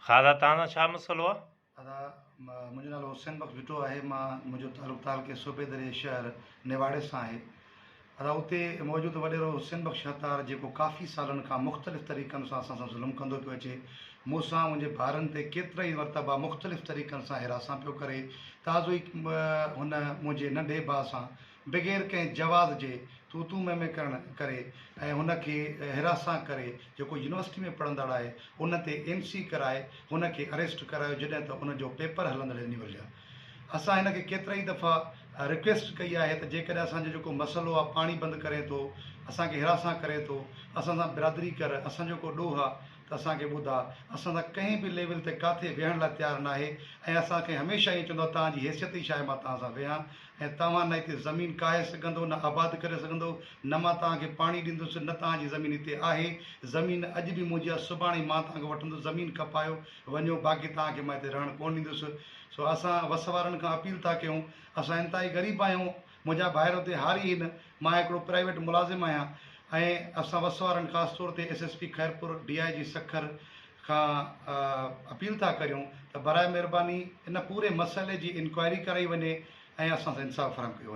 خالا توهان سان ڇا مسئلو آ؟ ادا منهنجو نالو حسين بخش ڀٽو آهي مان منهنجو تعلق تعلقي صوبيدري شهر نواڙي سان آهي ادا اتي موجود وڏيرو حسين بخش هتار جيڪو ڪافي سالن کان مختلف طريقن سان اسان سان ظلم ڪندو پيو اچي مون سان منهنجي ڀائرن تي ڪيترائي مرتبا مختلف طريقن سان هراسان پيو ڪري تازو ئي هن منهنجي ننڍي ڀاء سان بغير ڪنهن جواز جي تون تون مين مين ڪرڻ ڪري ۽ هن کي هراسان ڪري جيڪو يونيورسٽي ۾ پڙهندڙ آهي ان تي ايم سي ڪرائي هن کي اريسٽ ڪرايو جڏهن ته ان جو پيپر هلندڙ رينيول جا اسان هن کي ڪيترائي دفعا رڪويسٽ ڪئي آهي ته جيڪڏهن اسان جو جيڪو مسئلو آهي پاڻي بند ڪرين ٿو اسان کي هراسان ڪرين ٿو اسان سان برادري ڪر اسان جو ڪو ڏوهه آهي ته اسان کي ٻڌاء اسان سان ڪنهن به ليول تي ڪاٿي ويهڻ لاء تيار ناهي ۽ اسان کي هميشه ائين چوندو آهي توهان جي حيثيت ئي ڇا آهي مان توهان سان ويهان ۽ توهان نه هتي زمين ڪاهي سگهندو نه آباد ڪري سگهندو، نه مان توهان کي پاڻي ڏيندس، نه توهان جي زمين هتي آهي، زمين اڄ به منهنجي آهي، سڀاڻي مان توهان کان وٺندس، زمين کپايو وڃو، باقي توهان کي مان هتي رهڻ ڪونه ڏيندس. سو اسان وس وارن کان اپيل ٿا ڪيون، اسان انتهائي غريب آهيون، منهنجا ڀائر اتي هاري هن، مان هڪڙو پرائيويٽ ملازم آهيان ۽ اسان وس وارن خاص طور تي S S P Khairpur, D I G Sukkur کان اپيل ٿا ڪريون ته براء مهرباني ان پوري مسئلي جي انڪوائري ڪرائي وڃي ۽ اسان سان انصاف فراهم ڪيو وڃي.